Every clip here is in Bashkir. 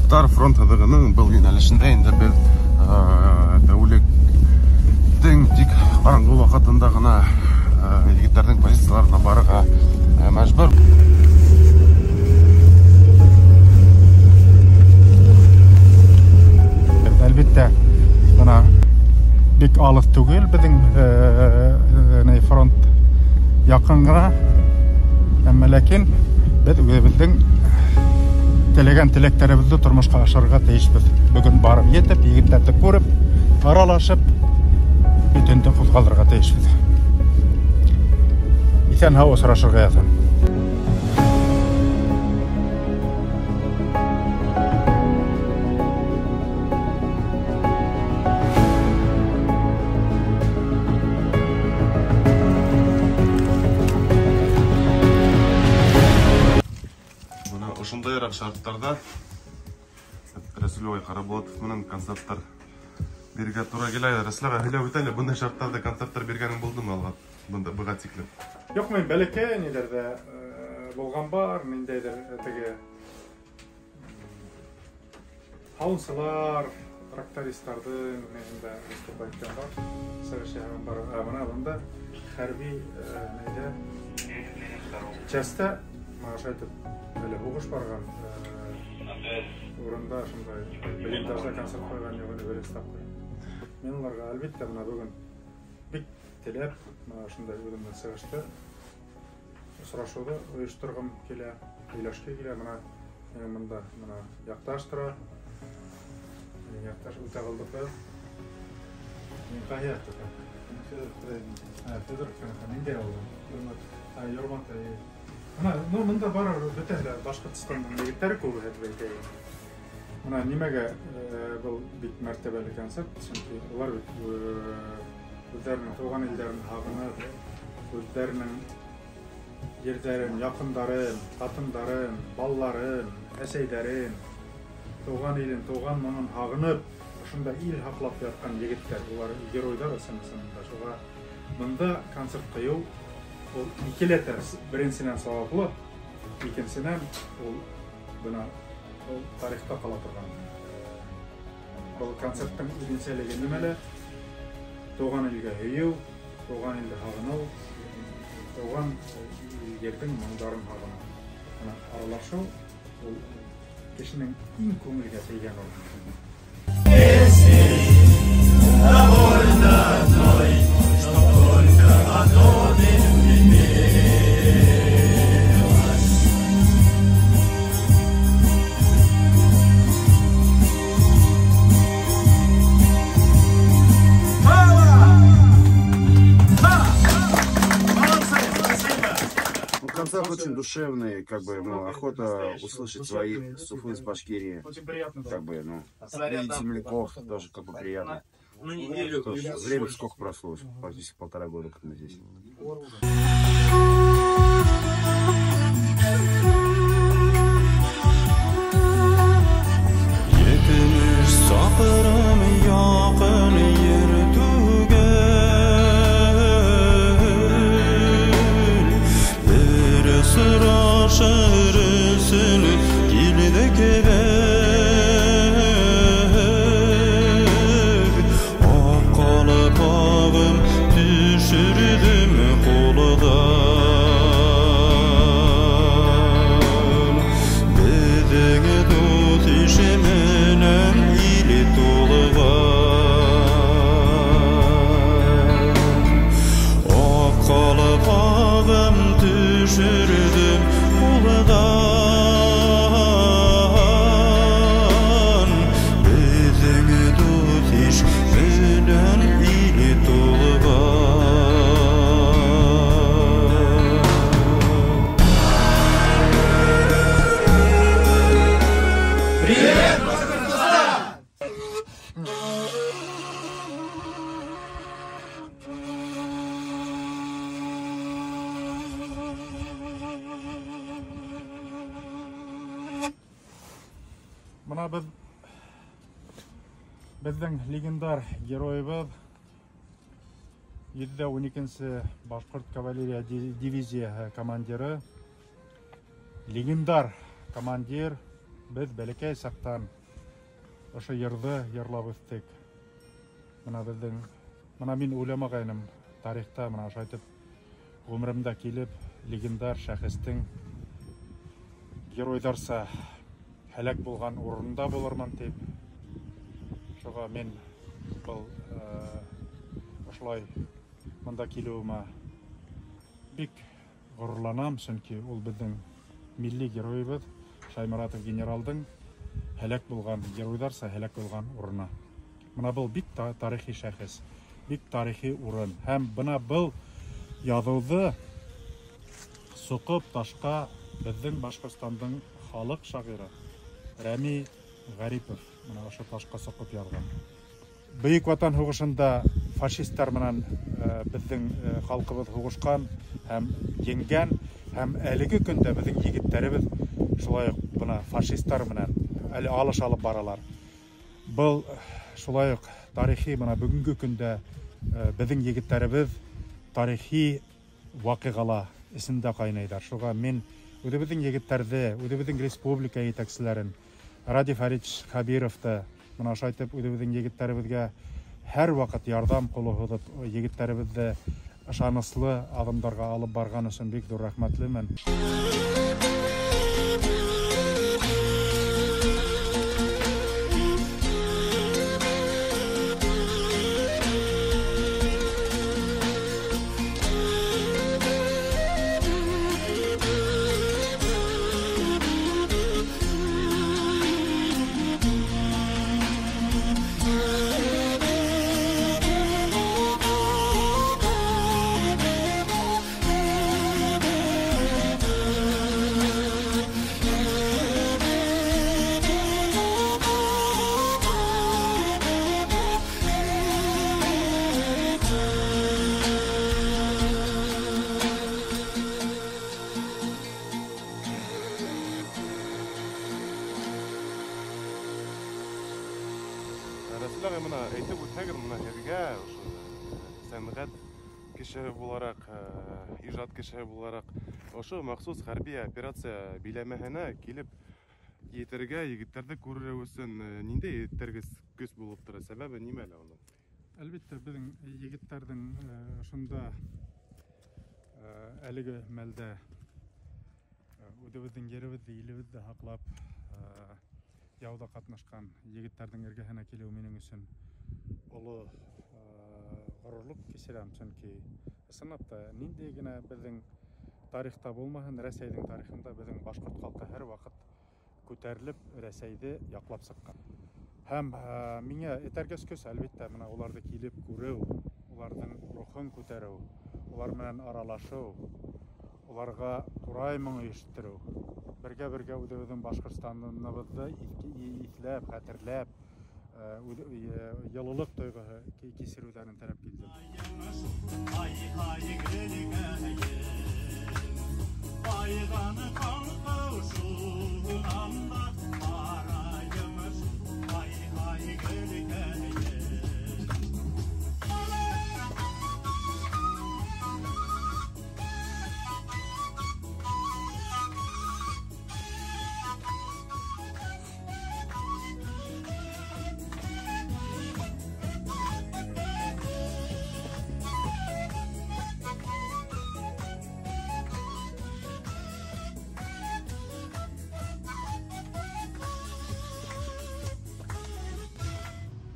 Дуҫтар, фронт һыҙығының был йүнәлешендә инде беҙ тәүлектең тик ҡараңғы ваҡытында ғына егеттәрҙең позицияларына барырға мәжбүр. Әлбиттә, бына бик алыҫ түгел беҙҙең фронт яҡын ғына, әммә ләкин беҙ үҙебеҙҙең теләгән теләктәребеҙҙе тормошҡа ашырырға тейешбеҙ. Бөгөн барып етеп, егеттәрҙе күреп, аралашып, бөтөндөң ҡуҙғалырға тейешбеҙ. Иҫән-һау осрашырға яҙһын. Ошондайыраҡ шарттарҙа Рәсүл ағай Ҡарабулатов менән концерттар бирергә тура килә. Рәсүл ағай, һөйләп үт әле, бындай шарттарҙа концерттар биргәнең булдымы алға? Бында быға тиклем. Юҡ, мин бәләкәй ниләрҙә булған бар, ниндәйҙер теге һауынсылар, трактористтарҙың нейендә выступать иткән бар, сығыш яһаған бар. Ә бына бында хәрби нейҙә частьта ошо әйтеп әле һуғыш барған урында шундай блиндажда концерт ҡуйған юҡ әле беренсе тапҡыр. Мин уларға әлбиттә бына бөгөн бик теләп бына ошондай үҙемдең сығышты, осрашыуҙы ойошторғом килә, һөйләшке килә. Бына минең бында бына яҡташ тора. Минең яҡташ үтә ҡылдыҡы. Мин ҡайһы яҡта? Федоровка. Ниндәй ауыл? Йормат. Йормат, эйе. Бына, ну, бында барыбер бөтәһе лә Башҡортостандың егеттәре күбеһе тип әйтәйем. Бына нимәгә был бик мәртәбәле концерт, сөнки улар бит үҙҙәренең тыуған илдәрен һағынып, үҙҙәренең ерҙәрен, яҡындарын, ҡатындарын, балаларын, әсәйҙәрен, тыуған илен, тыуған моңон һағынып, ошонда ил һаҡлап ятҡан егеттәр, улар геройҙар ысын-ысынында. Шуға бында концерт ҡуйыу ул икеләтә, беренсенән сауаплы, икенсенән ул бына ул тарихта ҡала торған. Был концерттың үҙенсәлеге нимәлә? Тыуған илгә һөйөү, тыуған илде һағыныу, тыуған ерҙең моңдарын һағыныу. Бына аралашыу ул кешенең иң күңелгә тейгән ул. Концерт очень душевный, охота услышать своих с Уфы, с Башкирии. Очень приятно, да. Видеть земляков тоже приятно. Время сколько прошло, практически 1,5 года, как мы здесь. Бына беҙҙең легендар геройыбыҙ, 112-нсе башҡорт кавалерия дивизияһы командиры, легендар командир Беҙ бәләкәй саҡтан ошо йырҙы йырлап үҫтек. Бына беҙҙең, бына мин уйламағайным тарихта бына ошайтып ғүмеремдә килеп легендар шәхестең геройҙарса һәләк булған урынында булырмын тип. Шуға мин был ошолай бында килеүемә бик ғорурланам, сөнки ул беҙҙең милли геройыбыҙ Шайморатов генералдың һәләк булған, геройҙарса һәләк булған урыны. Бына был бик тарихи шәхес, бик тарихи урын. Һәм бына был яҙыуҙы соҡоп ташҡа беҙҙең Башҡортостандың халыҡ шағиры Рәми Ғәрипов бына ошо ташҡа соҡоп яҙған. Бөйөк Ватан һуғышында фашисттар менән беҙҙең халҡыбыҙ һуғышҡан һәм еңгән, һәм әлеге көндә беҙҙең егеттәребеҙ шулай уҡ бына фашисттар менән әле алыш алып баралар. Был шулай уҡ тарихи, бына бөгөнгө көндә беҙҙең егеттәребеҙ тарихи ваҡиғала эсендә ҡайнайҙар. Шуға мин үҙебеҙҙең егеттәрҙе, үҙебеҙҙең республика етәкселәрен, Радий Фаридович Хабировты бына ошайтып үҙебеҙҙең егеттәребеҙгә һәр ваҡыт ярҙам ҡулы һуҙып, егеттәребеҙҙе ышаныслы аҙымдарға алып барған өсөн бик ҙур рәхмәтлемен. Ижад кешеһе булараҡ ошо махсус хәрби операция биләмәһенә килеп етергә, егеттәрҙе күрер өсөн ниндәй этәргес көс булып тора? Сәбәбе нимәлә уның? Әлбиттә, беҙҙең егеттәрҙең шунда әлеге мәлдә үҙебеҙҙең еребеҙҙе, илебеҙҙе һаҡлап яуҙа ҡатнашҡан егеттәрҙең эргәһенә килеү минең өсөн оло ғорурлыҡ кисерәм, сөнки ысынлап та ниндәй генә беҙҙең тарихта булмаһын, Рәсәйҙең тарихында беҙҙең башҡорт халҡы һәр ваҡыт күтәрелеп Рәсәйҙе яҡлап сыҡҡан. Һәм миңә этәргес көс, әлбиттә, бына уларҙы килеп күреү, уларҙың рухын күтәреү, улар менән аралашыу, уларға ҡурай моңо ишеттереү, бергә-бергә үҙебеҙҙең Башҡортостаныбыҙҙы иҫләп, хәтерләп, йылылыҡ тойғоһо кисереүҙәрен таләп килдем.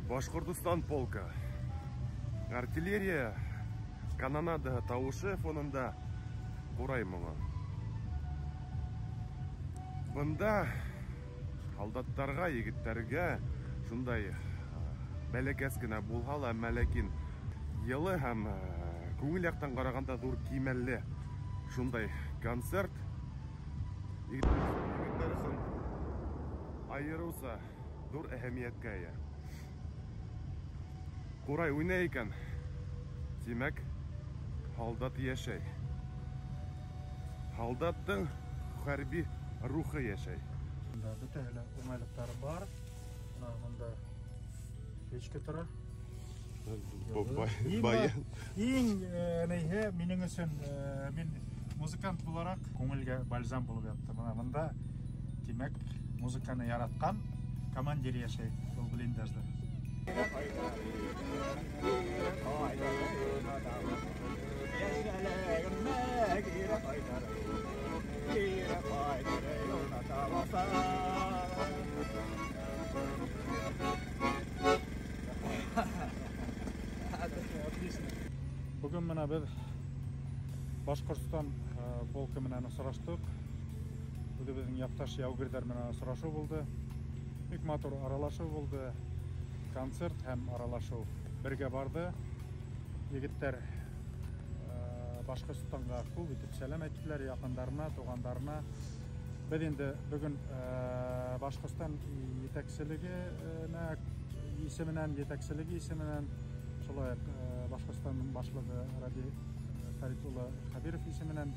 Башҡортостан полка. Артиллерия канонада тауышы фонында ҡурай моңо. Бында һалдаттарға, егеттәргә шундай бәләкәс кенә булһа ла, әммә ләкин йылы һәм күңел яҡтан ҡарағанда ҙур кимәлле шундай концерт. Егеттәр өсөн айырыуса ҙур әһәмиәткә эйә. Ҡурай уйнай икән, тимәк, һалдат йәшәй. Һалдаттың хәрби рухы йәшәй. Бында бөтәһе лә уңайлыҡтары бар. Бына бында печка тора. Баян. Иң нейһе минең өсөн, мин музыкант булараҡ күңелгә бальзам булып ятты. Бына бында, тимәк, Музыканы яратҡан командир йәшәй был блиндажда. Бөгөн бына беҙ Башҡортостан полкы менән осраштыҡ. Үҙебеҙҙең яҡташ яугирҙәр менән осрашыу булды. Бик матур аралашыу булды. Концерт һәм аралашыу бергә барҙы. Егеттәр Башҡортостанға күп итеп сәләм әйттеләр яҡындарына, туғандарына. Беҙ инде бөгөн Башҡортостан етәкселегенә исеменән, етәкселеге исеменән, шулай уҡ Башҡортостандың башлығы Радий Фәрит улы Хәбиров исеменән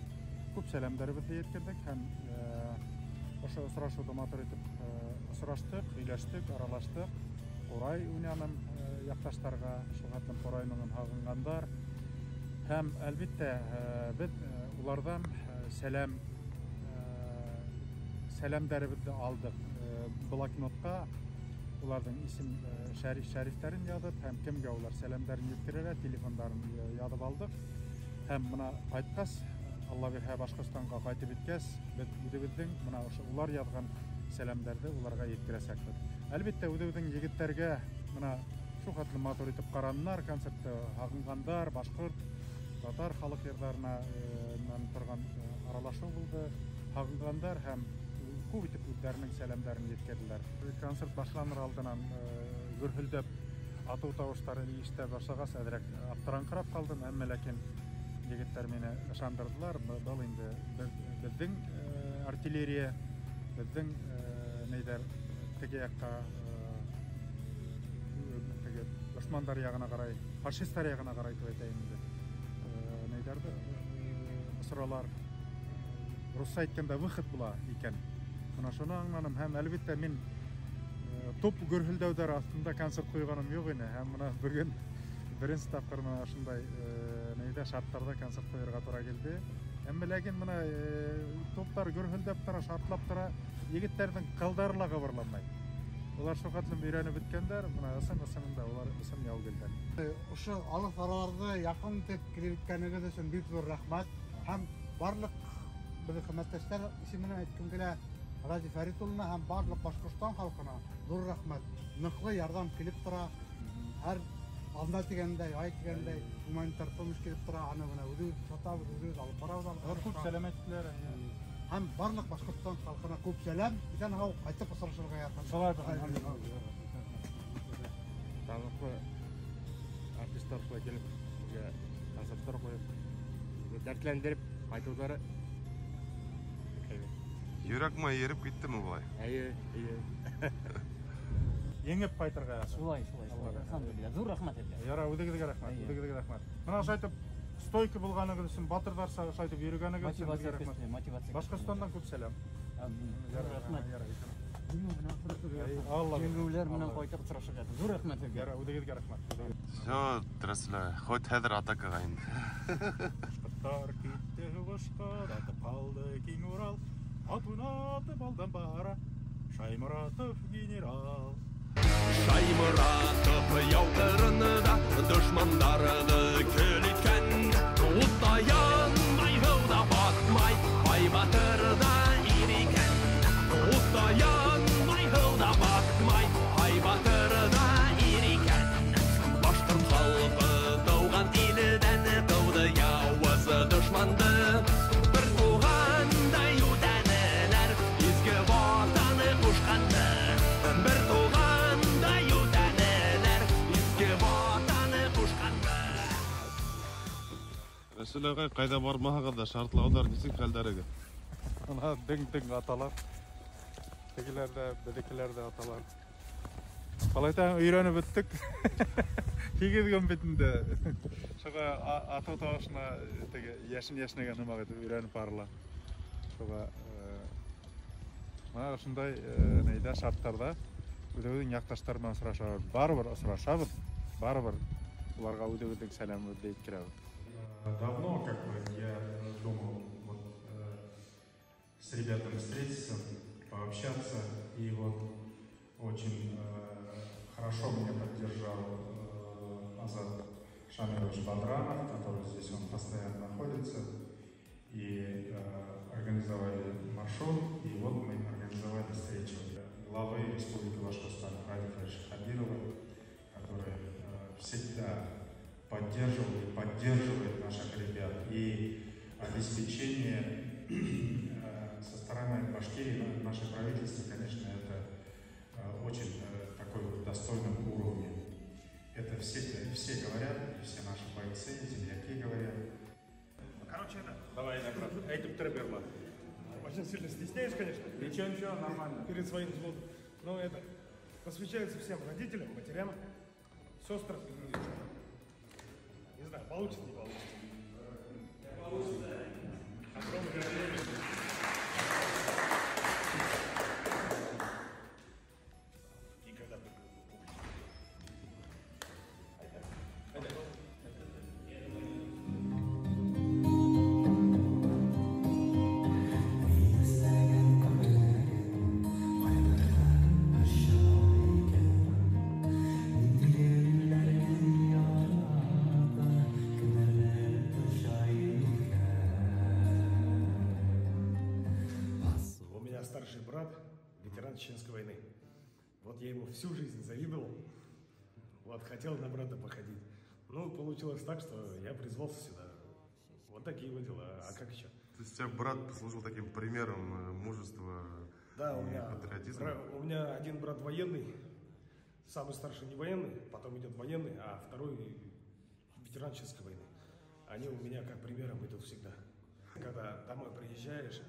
күп сәләмдәребеҙҙе еткерҙек һәм ошо осрашыуҙы матур итеп осраштыҡ, һөйләштек, аралаштыҡ. Ҡурай уйнаным яҡташтарға, шул хәтлем ҡурай моңон һағынғандар. Һәм әлбиттә беҙ уларҙан сәләмдәребеҙҙе алдыҡ. Блокнотҡа уларҙың исем шәрифтәрен яҙып һәм кемгә улар сәләмдәрен еткерергә телефондарын яҙып алдыҡ. Һәм бына ҡайтҡас, Алла бирһә, Башҡортостанға ҡайтып еткәс, беҙ үҙебеҙҙең бына ошо улар яҙған сәләмдәрҙе уларға еткерәсәкбеҙ. Әлбиттә, үҙебеҙҙең егеттәргә бына шул хәтлем матур итеп ҡаранылар, концертты һағынғандар, башҡорт, татар халыҡ йырҙарына торған аралашыу булды. Һағынғандар һәм күп итеп үҙҙәренең сәләмдәрен еткерҙеләр. Концерт башланыр алдынан гөрһөлдәп атыу тауыштары ишетә башлағас, әҙерәк аптыраңҡырап ҡалдым, әммә ләкин егеттәр мине ышандырҙылар. Был инде беҙҙең артиллерия, беҙҙең нейҙәр теге яҡҡа, теге дошмандар яғына ҡарай, фашисттар яғына ҡарай тип әйтәйем инде. Нейҙәрҙе осоралар. Русса әйткәндә выход була икән. Бына шуны аңланым һәм әлбиттә мин топ гөрһөлдәүҙәр аҫтында концерт ҡуйғаным юҡ ине һәм бына бөгөн беренсе тапҡыр бына ошондай нейҙә шарттарҙа концерт ҡуйырға тура килде. Әммә ләкин бына топтар гөрһөлдәп тора, шартлап тора, егеттәрҙең ҡылдары ла ҡыбырламай. Улар шул хәтлем өйрәнеп бөткәндәр, бына ысын-ысынында улар ысын яугирҙәр. Ошо алыҫ араларҙы яҡын итеп килеп еткәнегеҙ өсөн бик ҙур рәхмәт. Һәм барлыҡ беҙҙең хеҙмәттәштәр исеменән әйткем килә, Радий Фәрит улына һәм барлыҡ Башҡортостан халҡына ҙур рәхмәт. Ныҡлы ярҙам килеп тора. Һәр аҙна тигәндәй, ай тигәндәй гуманитар помощь килеп тора. Аны бына үҙебеҙ һатабыҙ, үҙебеҙ алып барабыҙ. Күп сәләм әйттеләр. Һәм барлыҡ Башҡортостан халҡына күп сәләм. Иҫән-һау ҡайтып осрашырға яҙһын. Шулай. Танлыҡлы артистар шулай килеп, беҙгә концерттар ҡуйып, дәртләндереп ҡайтыуҙары. Йөрәк май ереп киттеме былай? Эйе, эйе. Еңеп ҡайтырға яҙһын. Шулай, шулай, шулай. Әлхәмдүлилләһ. Ҙур рәхмәт һеҙгә. Яра, үҙегеҙгә рәхмәт, үҙегеҙгә рәхмәт. Бына ошо әйтеп, стойка булғанығыҙ өсөн, батырҙарса ошо әйтеп йөрөгәнегеҙ өсөн Мотивация беҙгә рәхмәт. көслө, мотивация. Башҡортостандан күп сәләм. Рәхмәт. Алла. Еңеүләр менән ҡайтып осрашырға яҙһын. Ҙур рәхмәт һеҙгә. Яра, үҙегеҙгә рәхмәт. Всё, Рәсүл, хоть хәҙер атакаға инде. Башҡорттар китте һуғышҡа, атып ҡалды киң Урал. Атын атып алдан бара Шаймуратов генерал. Шаймуратов яу ҡырында дошмандарҙы көл иткән. Утта янмай, һыуҙа батмай, ай батыр ҙа ир икән. Утта янмай, һыуҙа батмай, ай батыр ҙа ир икән. Башҡорт халҡы тыуған илдән ҡыуҙы яуыз дошманды. Бер туғандай үтәнеләр изге ватаны ҡушҡанды. Бер туғандай үтәнеләр изге ватаны ҡушҡанды. Рәсүл ағай, ҡайҙа бармаһағыҙ ҙа шартлауҙар нисек хәлдәрегеҙ? Бына дың-дың аталар. Тегеләр ҙә, беҙҙекеләр ҙә аталар. Ҡалай итәһең, өйрәнеп бөттөк. Һигеҙ көн бит инде. Шуға атыу тауышына теге йәшен йәшнәгән һымаҡ итеп өйрәнеп барыла. Шуға бына ошондай нейҙә шарттарҙа үҙебеҙҙең яҡташтар менән осрашабыҙ. Барыбер осрашабыҙ, барыбер уларға үҙебеҙҙең сәләмебеҙҙе еткерәбеҙ. Давно, как бы, я думал, с ребятами встретиться. пообщаться. И вот очень хорошо меня поддержал Азат Шамилович Бадранов, который здесь, он постоянно находится. И организовали маршрут, и вот мы организовали встречу главы Республики Башкортостан Радия Фаридовича Хабирова, который всегда поддерживал и поддерживает наших ребят. И обеспечение со стороны Башкирии, наше правительство, конечно, это очень такой вот достойном уровне. Это все говорят, и все наши бойцы, земляки говорят. Короче, это... Давай, брат. Очень сильно стесняюсь, конечно. Ничего, ничего, нормально. Перед своим взводом. Но это посвящается всем родителям, матерям, сестрам и женам. Не знаю, получится, не получится. Получится. Огромное никогда. Старший брат, ветеран Чеченской войны. Вот я ему всю жизнь завидовал, вот хотел на брата походить. Ну, получилось так, что я призвался сюда. Вот такие вот дела. А как еще? То есть у тебя брат послужил таким примером мужества, да, у и меня, патриотизма? У меня один брат военный, самый старший не военный, потом идет военный, а второй ветеран Чеченской войны. Они у меня как примером идут всегда. Когда домой приезжаешь,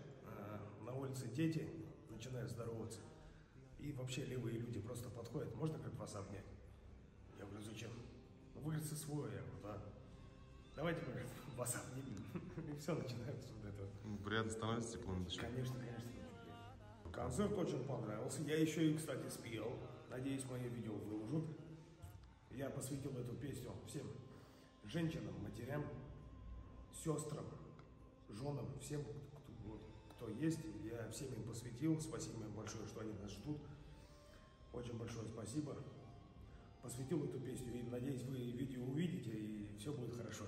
на улице дети начинают здороваться. И вообще левые люди просто подходят. Можно как вас обнять? Я говорю, зачем? Ну, вы, говорит, свой. Я говорю, да. Давайте мы, говорит, вас обнимем. И все, начинается вот это. Приятно становится, тепло на душе. Конечно, конечно. Концерт очень понравился. Я еще и, кстати, спел. Надеюсь, мое видео выложат. Я посвятил эту песню всем женщинам, матерям, сестрам, женам, всем, кто есть. Я всем им посвятил. Спасибо им большое, что они нас ждут. Очень большое спасибо. Посвятил эту песню. И надеюсь, вы видео увидите, и все будет хорошо.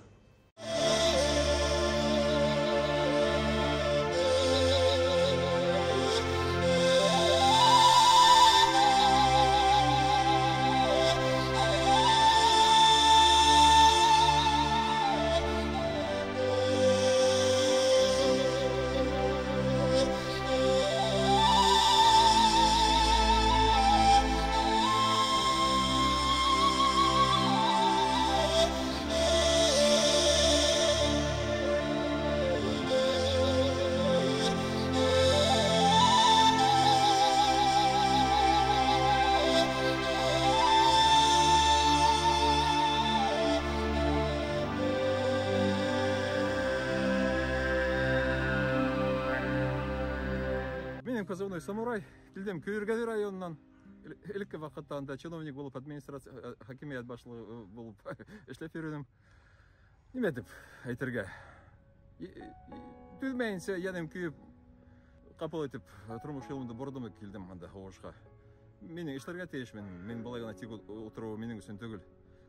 Позывной «Самурай», килдем Көйөргәҙе районынан. Элекке ваҡытта анда чиновник булып, администрация хакимиәт башлығы булып эшләп йөрөнөм. Нимә тип әйтергә? Түҙмәйенсә йәнем көйөп, ҡапыл итеп тормош юлымды бордом килдем анда һуғышҡа. Минең эшләргә тейешмен, мин былай ғына тик ултырыу минең өсөн түгел.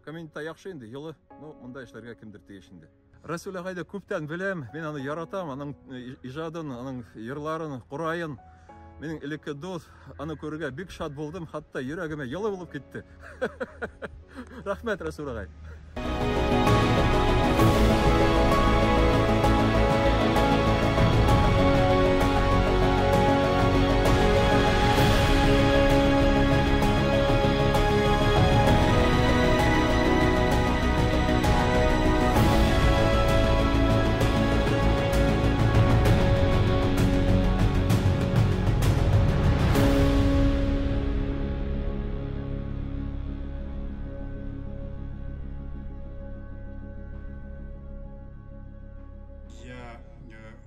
Коммунитта яҡшы инде, йылы, но мында эшләргә кемдер тейеш инде. Рәсүл ағайҙы күптән беләм, мин аны яратам, аның ижадын, аның йырларын, ҡурайын. Минең элекке дуҫ, аны күрергә бик шат булдым, хатта йөрәгемә йылы булып китте. Рәхмәт, Рәсүл ағай. Я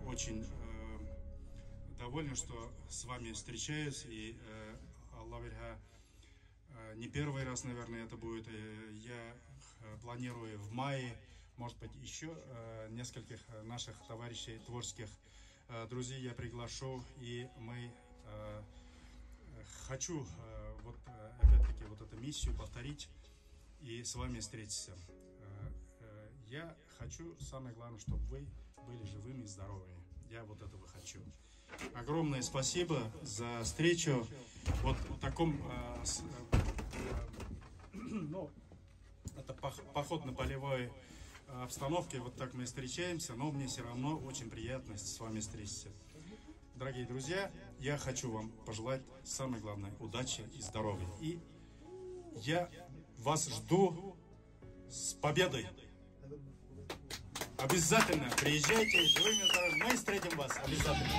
очень доволен, что с вами встречаюсь, и Алла бирһә, не первый раз, наверное, это будет. Я планирую в мае, может быть, еще нескольких наших товарищей, творческих друзей я приглашу, и мы Хочу вот опять-таки вот эту миссию повторить и с вами встретиться. Я хочу, самое главное, чтобы вы были живыми и здоровыми. Я вот этого хочу. Огромное спасибо за встречу. Вот в таком, ну, это походно-полевой обстановке, вот так мы встречаемся, но мне все равно очень приятно с вами встретиться. Дорогие друзья, я хочу вам пожелать самое главное удачи и здоровья. И я вас жду с победой. Обязательно приезжайте живыми и здоровыми. Мы встретим вас обязательно.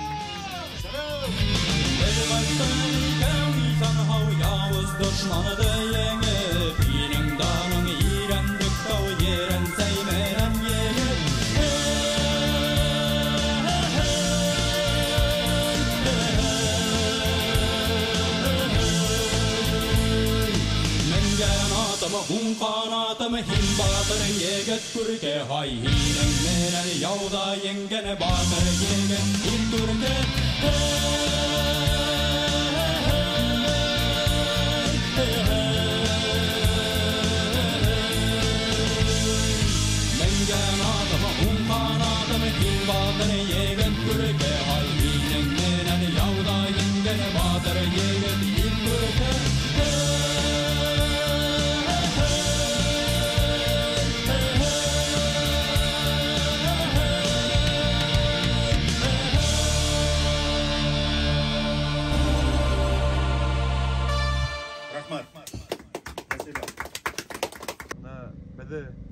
Ун канатым һин батыр егет күркә, һай һинең менән яуҙа еңгән батыр егет ил күркә. Менгән атым ун канатым һин батыр егет күркә, һай һинең менән яуҙа еңгән батыр егет ил күркә.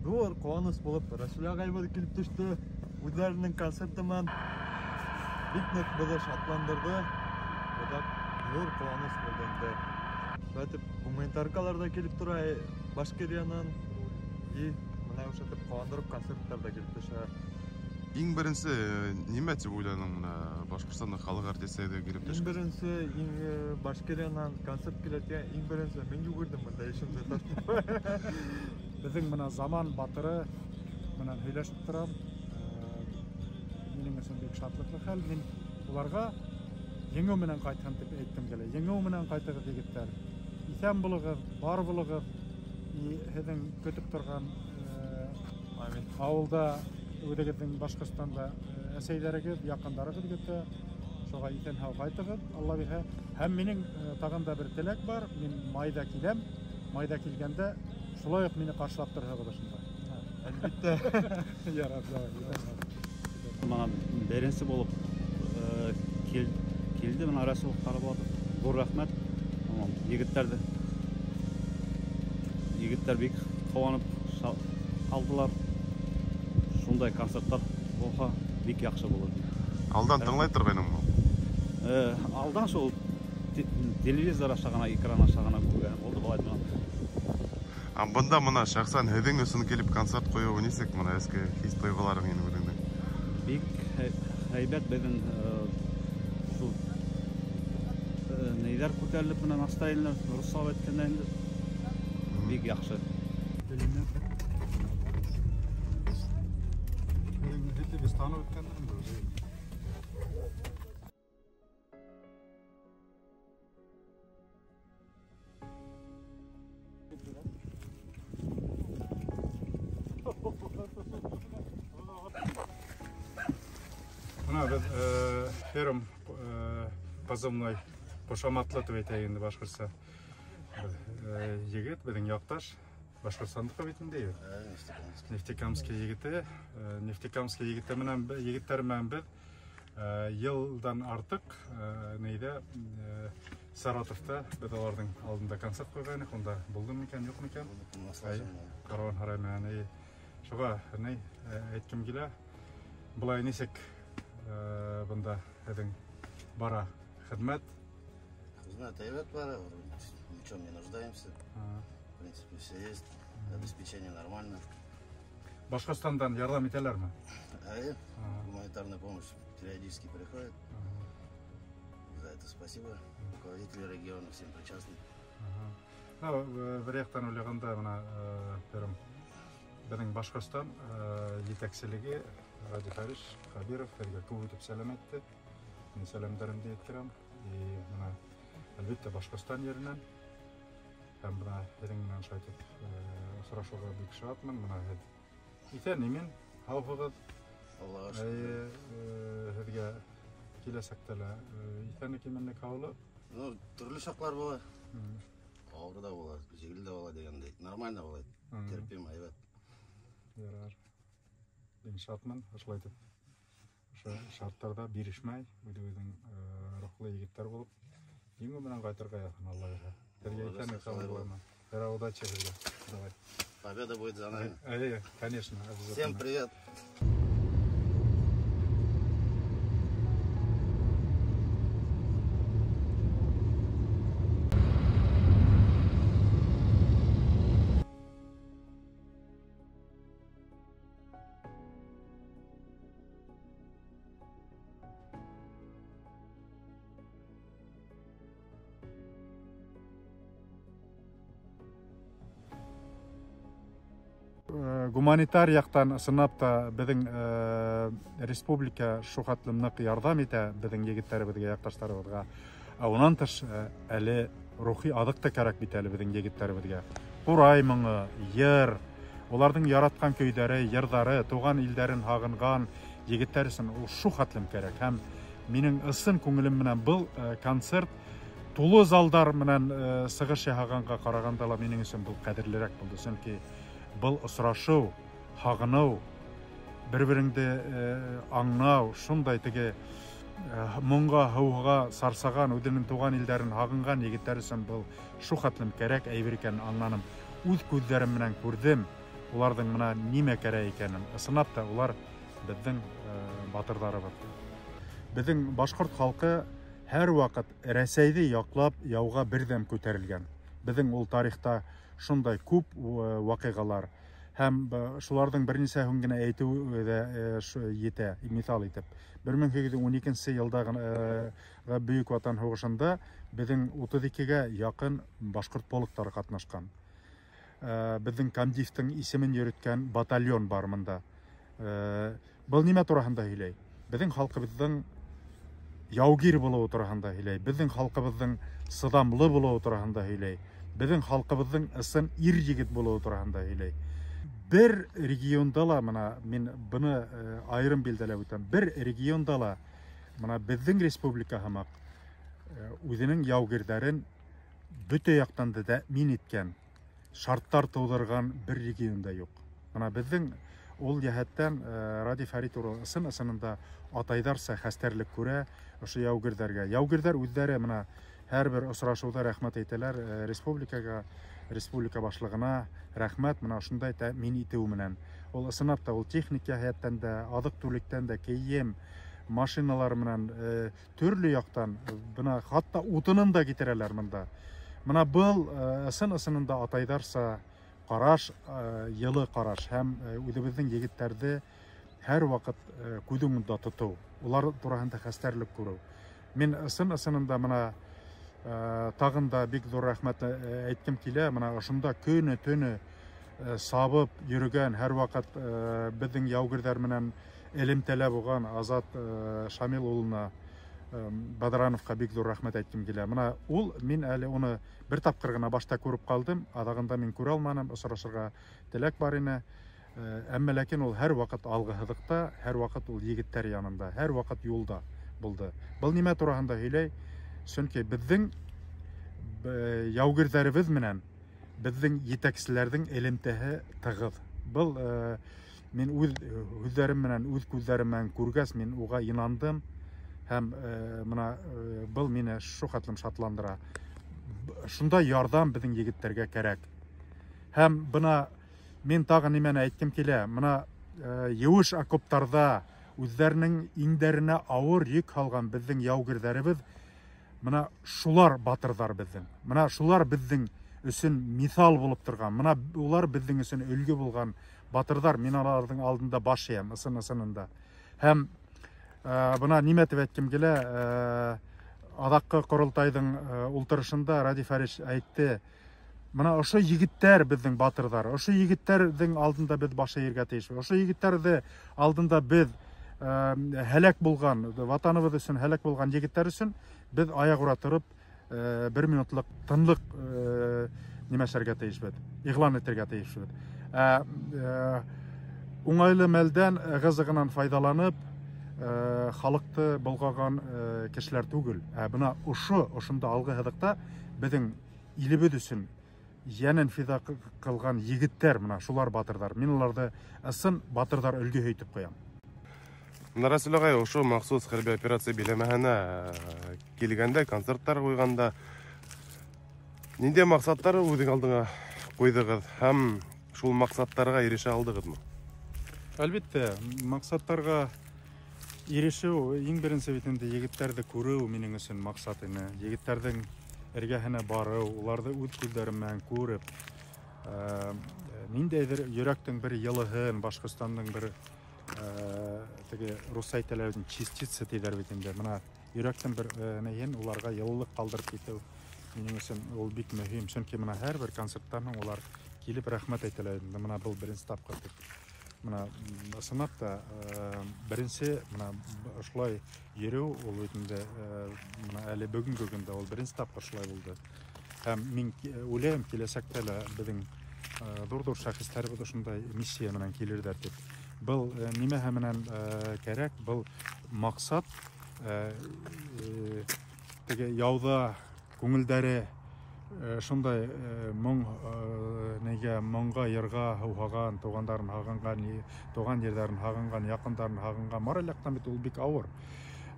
Ҙур ҡыуаныс булып, Рәсүл ағайыбыҙ килеп төштө. Үҙҙәренең концерты менән бик ныҡ беҙҙе шатландырҙы. Быҙҙа ҙур ҡыуаныс булды инде. Шулайтып гуманитаркалар ҙа килеп тора Башкириянан. И бына ошентип ҡыуандырып концерттар ҙа килеп төшә. Иң беренсе нимә тип уйланың бына Башҡортостандың халыҡ артисы килеп төшкәс? Иң беренсе Башкириянан концерт килә тигән, иң беренсе мин йүгерҙем бында эшемде ташлап. Беҙҙең бына заман батыры менән һөйләшеп торам. Минең өсөн бик шатлыҡлы хәл. Мин уларға еңеү менән ҡайтһын тип әйттем килә. Еңеү менән ҡайтығыҙ, егеттәр. Иҫән булығыҙ, бар булығыҙ. Һеҙҙең көтөп торған ауылда үҙегеҙҙең Башҡортостанда әсәйҙәрегеҙ, яҡындарығыҙ көтә. Шуға иҫән һау ҡайтығыҙ, Алла бирһә. Һәм минең тағын да бер теләк бар. Мин майҙа киләм. Майҙа килгәндә шулай уҡ мине ҡаршылап торһоғоҙ ошонда. Әлбиттә. Ярар, ярар. Бына беренсе булып килде бына Рәсүл Ҡарабулатов. Ҙур рәхмәт. Егеттәр бик ҡыуанып алдылар. Шундай концерттар булһа бик яҡшы булыр. Алдан тыңлай торғайныңмы? Алдан шул телевизор аша ғына, экран аша ғына күргәнем булды былай бына. А бында мына шәхсән һеҙҙең өсөн килеп концерт ҡуйыуы нисек мына эске хис тойғоларың ине үҙеңдең? Бик һәйбәт беҙҙең шул нейҙәр күтәрелеп менән настроениелар руслап әйткәндә инде бик яҡшы. Бына беҙ Перм позывной ҡушаматлы тип әйтәйек инде башҡортса. Егет беҙҙең яҡташ, Башҡортостандыҡы бит инде. Нефтекамский егете, Нефтекамский егете менән егеттәр менән беҙ йылдан артыҡ нейҙә Саратовта беҙ уларҙың алдында концерт ҡуйғайныҡ. Унда булдым микән, юҡ микән? Каруан һарай менән. Шуға ни әйткем килә. Былай нисек бында һеҙҙең бара хеҙмәт? Хеҙмәт һәйбәт бара, ни в чем не нуждаемся. В принципе, все есть, обеспечение нормально. Башҡортостандан ярҙам итәләрме? Әйе, гуманитарная помощь периодически приходит. За это спасибо. Руководители региона всем причастны. Бер яҡтан уйлағанда, бына беҙҙең Башҡортостан етәкселеге Радий Фәриш Хәбиров беҙгә күп итеп сәләм әйтте. Мин сәләмдәремде еткерәм. И бына, әлбиттә, Башҡортостан еренән. Һәм бына һеҙҙең менән шулай итеп осрашыуға бик шатмын. Бына һеҙ иҫән-имен, һауһығыҙ. Аллаға шөкөр. Һеҙгә киләсәктә лә иҫәнлек, именлек, һаулыҡ. Ну, төрлө саҡлар була. Ауыр ҙа була, еңел дә була тигәндәй. Нормально була. Терпим, һәйбәт. Ярар. Мин шатмын, ошолай итеп ошо шарттарҙа бирешмәй, үҙебеҙҙең рухлы егеттәр булып, еңеү менән ҡайтырға яҙһын, Алла бирһә. Һеҙгә иҫәнлек, һаулыҡ булһын. Ярар, удачи һеҙгә. Давай. Победа будет за нами. Әйе, конечно, обязательно. Всем привет. Гуманитар яҡтан ысынлап та беҙҙең республика шул хәтлем ныҡ ярҙам итә беҙҙең егеттәребеҙгә, яҡташтарыбыҙға. Ә унан тыш әле рухи аҙыҡ та кәрәк бит әле беҙҙең егеттәребеҙгә. Ҡурай моңо, йыр, уларҙың яратҡан көйҙәре, йырҙары, тыуған илдәрен һағынған егеттәр өсөн ул шул хәтлем кәрәк. Һәм минең ысын күңелем менән был концерт тулы залдар менән сығыш яһағанға ҡарағанда ла минең өсөн был ҡәҙерлерәк булды. Сөнки был осрашыу, һағыныу, бер-береңде аңлау, шундай теге моңға, һыуға сарсаған, үҙенең тыуған илдәрен һағынған егеттәр өсөн был шул хәтлем кәрәк әйбер икәнен аңланым. Үҙ күҙҙәрем менән күрҙем уларҙың бына нимә кәрәк икәнен. Ысынлап та улар беҙҙең батырҙарыбыҙ. Беҙҙең башҡорт халҡы һәр ваҡыт Рәсәйҙе яҡлап яуға берҙәм күтәрелгән. Беҙҙең ул тарихта шундай күп ваҡиғалар һәм шуларҙың бер нисәһен генә әйтеү ҙә етә, миҫал итеп. Бер мең һигеҙ йөҙ ун икенсе йылдағы Бөйөк Ватан һуғышында беҙҙең утыҙ икегә яҡын башҡорт полктары ҡатнашҡан. Беҙҙең комдивтың исемен йөрөткән батальон бар мында. Был нимә тураһында һөйләй? Беҙҙең халҡыбыҙҙың яугир булыуы тураһында һөйләй, беҙҙең халҡыбыҙҙың сыҙамлы булыуы тураһында һөйләй, беҙҙең халҡыбыҙҙың ысын ир егет булыуы тураһында һөйләй. Бер регионда ла, мына мин быны айырым билдәләп үтәм, бер регионда ла мына беҙҙең республика һымаҡ үҙенең яугирҙәрен бөтә яҡтан да тәьмин иткән, шарттар тыуҙырған бер регионда юҡ. Мына беҙҙең ул йәһәттән Радий Фәрит улы ысын-ысынында атайҙарса хәстәрлек күрә ошо яугирҙәргә. Яугирҙәр үҙҙәре мына һәр бер осрашыуҙа рәхмәт әйтәләр республикаға, республика башлығына рәхмәт мына ошондай тәьмин итеү менән. Ул ысынлап та ул техник йәһәттән дә, аҙыҡ-түлектән дә, кейем, машиналар менән төрлө яҡтан, бына хатта утынын да китерәләр мында. Мына был ысын-ысынында атайҙарса ҡараш, йылы ҡараш һәм үҙебеҙҙең егеттәрҙе һәр ваҡыт күҙ уңында тотоу, улар тураһында хәстәрлек күреү. Мин ысын-ысынында мына тағын да бик ҙур рәхмәт әйткем килә. Мына ошонда көнө-төнө сабып йөрөгән, һәр ваҡыт беҙҙең яугирҙәр менән элемтәлә булған Азат Шамил улына Бадрановҡа бик ҙур рәхмәт әйткем килә. Мына ул, мин әле уны бер тапҡыр ғына башта күреп ҡалдым, аҙағында мин күрә алманым, осрашырға теләк бар ине. Әммә ләкин ул һәр ваҡыт алғы һыҙыҡта, һәр ваҡыт ул егеттәр янында, һәр ваҡыт юлда булды. Был нимә тураһында һөйләй? Сөнки беҙҙең яугирҙәребеҙ менән беҙҙең етәкселәрҙең элемтәһе тығыҙ. Был мин үҙ һүҙҙәрем менән, үҙ күҙҙәрем менән күргәс, мин уға инандым һәм мына был мине шул хәтлем шатландыра. Шундай ярҙам беҙҙең егеттәргә кәрәк. Һәм бына мин тағы нимәне әйткем килә? Мына еүеш окоптарҙа үҙҙәренең иңдәренә ауыр йөк һалған беҙҙең яугирҙәребеҙ, мына шулар батырҙар беҙҙең. Мына шулар беҙҙең өсөн миҫал булып торған, мына улар беҙҙең өсөн өлгө булған батырҙар. Мин аларҙың алдында баш эйәм, ысын-ысынында. Һәм бына нимә тип әйткем килә, аҙаҡҡы ҡоролтайҙың ултырышында Радий Фәриш әйтте, мына ошо егеттәр беҙҙең батырҙар, ошо егеттәрҙең алдында беҙ баш эйергә тейешбеҙ, ошо егеттәрҙе алдында беҙ һәләк булған, ватаныбыҙ өсөн һәләк булған егеттәр өсөн беҙ аяғүрә тороп бер минутлыҡ тынлыҡ нимәшәргә тейешбеҙ, иғлан итергә тейешбеҙ. Уңайлы мәлдән ығы-зығынан файҙаланып халыҡты болғаған кешеләр түгел. Бына ошонда алғы һыҙыҡта беҙҙең илебеҙ өсөн йәнен фиҙа ҡылған егеттәр, бына шулар батырҙар. Мин уларҙы ысын батырҙар өлгөһө итеп ҡуям. Рәсүл ағай, ошо махсус хәрби операция биләмәһенә килгәндә, концерттар ҡуйғанда ниндәй маҡсаттар үҙең алдыңа ҡуйҙығыҙ һәм шул маҡсаттарға ирешә алдығыҙмы? Әлбиттә, маҡсаттарға ирешеү иң беренсе бит инде егеттәрҙе күреү минең өсөн маҡсат ине. Егеттәрҙең эргәһенә барыу, уларҙы үҙ күҙҙәрем менән күреп, ниндәйҙер йөрәктең бер йылыһын, Башҡортостандың бер теге русса әйтәләр бит, частица тиҙәр бит инде. Бына йөрәктең бер нейен уларға йылылыҡ ҡалдырып китеү минең өсөн ул бик мөһим. Сөнки бына һәр бер концерттан һуң улар килеп рәхмәт әйтәләр инде. Бына был беренсе тапҡыр тип. Бына ысынлап та беренсе бына ошолай йөрөү ул бит инде бына әле бөгөнгө көндә ул беренсе тапҡыр шулай булды. Һәм мин уйлайым, киләсәктә лә беҙҙең ҙур-ҙур шәхестәребеҙ ошондай миссия менән килерҙәр тип. Был нимәһе менән кәрәк, был маҡсат теге яуҙа күңелдәре шундай моң нигә моңға, йырға һыуһаған, туғандарын һағынған, туған ерҙәрен һағынған, яҡындарын һағынған, мораль яҡтан бит ул бик ауыр.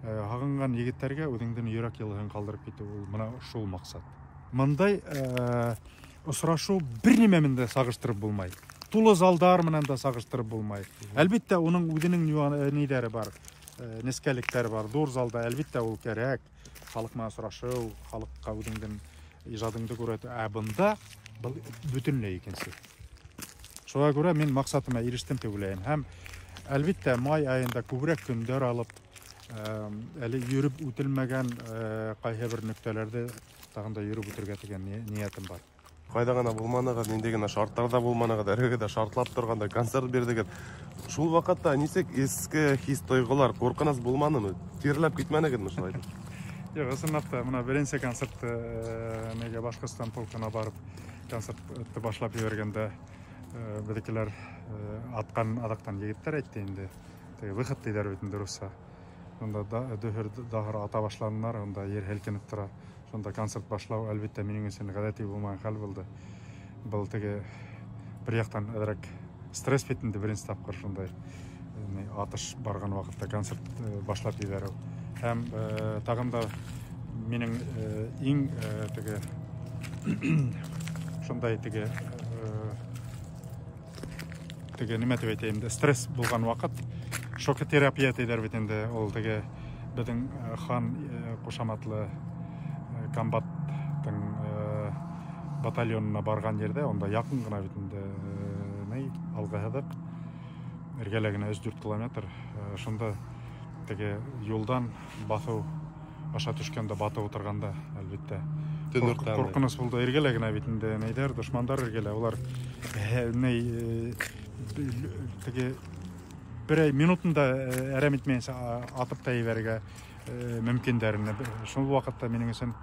Һағынған егеттәргә үҙеңдең йөрәк йылыһын ҡалдырып китеү ул бына шул маҡсат. Мындай осрашыу бер нимә менән дә сағыштырып булмай. Тулы залдар менән дә сағыштырып булмай. Әлбиттә, уның үҙенең ниҙәре бар, нескәлектәре бар. Ҙур залда әлбиттә ул кәрәк. Халыҡ менән осрашыу, халыҡҡа үҙеңдең ижадыңды күрһәтеү. Ә бында был бөтөнләй икенсе. Шуға күрә мин маҡсатыма ирештем тип уйлайым. Һәм әлбиттә май айында күберәк көндәр алып, әле йөрөп үтелмәгән ҡайһы бер нөктәләрҙе тағын да йөрөп үтергә тигән ниәтем бар. Ҡайҙа ғына булманығыҙ, ниндәй генә шарттарҙа булманығыҙ, эргәгеҙҙә шартлап торғанда концерт бирҙегеҙ. Шул ваҡытта нисек эске хис-тойғолар, ҡурҡыныс булманымы? Тирләп китмәнегеҙме шулай? Юҡ, ысынлап та, бына беренсе концертты нигә Башҡортостан полкына барып концертты башлап ебәргәндә беҙҙекеләр атҡан аҙаҡтан егеттәр әйтте инде. Теге выход тиҙәр бит инде русса. Унда дөһөр даһыр ата башланылар, унда ер һелкенеп тора. Шунда концерт башлау әлбиттә минең өсөн ғәҙәти булмаған хәл булды. Был теге бер яҡтан әҙерәк стресс бит инде беренсе тапҡыр шундай атыш барған ваҡытта концерт башлап ебәреү. Һәм тағын да минең иң теге шундай теге теге нимә тип әйтәйем дә, стресс булған ваҡыт шокотерапия тиҙәр бит инде. Ул теге беҙҙең хан ҡушаматлы комбаттың батальонына барған ерҙә, унда яҡын ғына бит инде ни алғы һыҙыҡ, эргәлә генә 3-4 километр. Шунда теге юлдан баҫыу аша төшкәндә, батып ултырғанда, әлбиттә, ҡурҡыныс булды. Эргәлә генә бит инде нейҙәр, дошмандар эргәлә. Улар ни теге берәй минутын да әрәм итмәйенсә атып та ебәрергә мөмкиндәр ине. Шул ваҡытта минең өсөн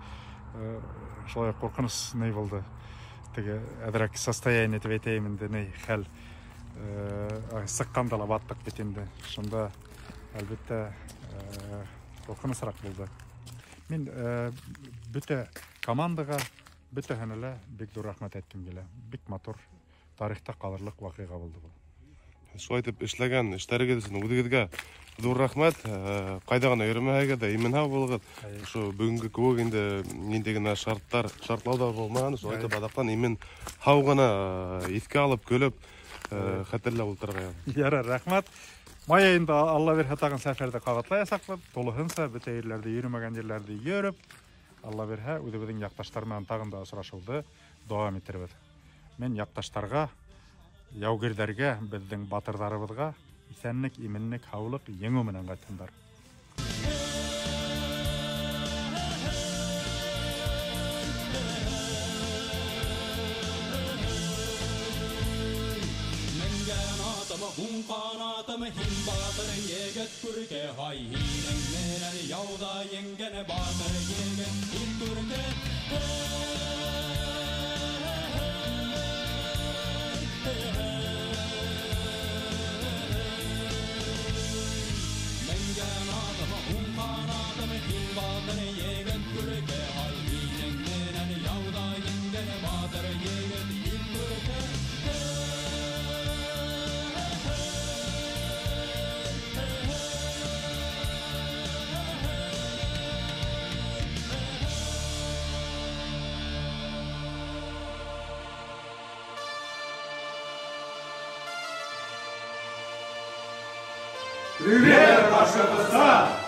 шулай ҡурҡыныс ни булды. Теге әҙерәк состояние тип әйтәйем инде, ни хәл сыҡҡанда ла баттыҡ бит инде. Шунда әлбиттә ҡурҡынысыраҡ булды. Мин бөтә командаға, бөтәһенә лә бик ҙур рәхмәт әйткем килә. Бик матур, тарихта ҡалырлыҡ ваҡиға булды был. Шулай итеп эшләгән эштәрегеҙ өсөн үҙегеҙгә ҙур рәхмәт. Ҡайҙа ғына йөрөмәһәгеҙ ҙә имен-һау булығыҙ. Ошо бөгөнгө кеүек инде ниндәй генә шарттар, шартлауҙар булмаған, шулай итеп аҙаҡтан имен-һау ғына иҫкә алып, көлөп, хәтерләп ултырырға яҙһын. Ярар, рәхмәт. Май айында Алла бирһә тағын сәфәрҙе ҡабатлаясаҡбыҙ. Тулыһынса бөтә ерләрҙе, йөрөмәгән ерләрҙе йөрөп, Алла бирһә үҙебеҙҙең яҡташтар менән тағын да осрашыуҙы дауам итербеҙ. Мин яҡташтарға, яугирҙәргә, беҙҙең батырҙарыбыҙға иҫәнлек, именлек, һаулыҡ, еңеү менән ҡайтһындар. Менгән атым Канатым, уң канатым, һин батыр егет күрке, һай, һинең менән яуҙа еңгән батыр егет ил күрке. Менгән атым, уң канатым, һин батыр егет күрке, һай, һинең менән яуҙа еңгән батыр егет ил күрке. Привет, Башкортостан!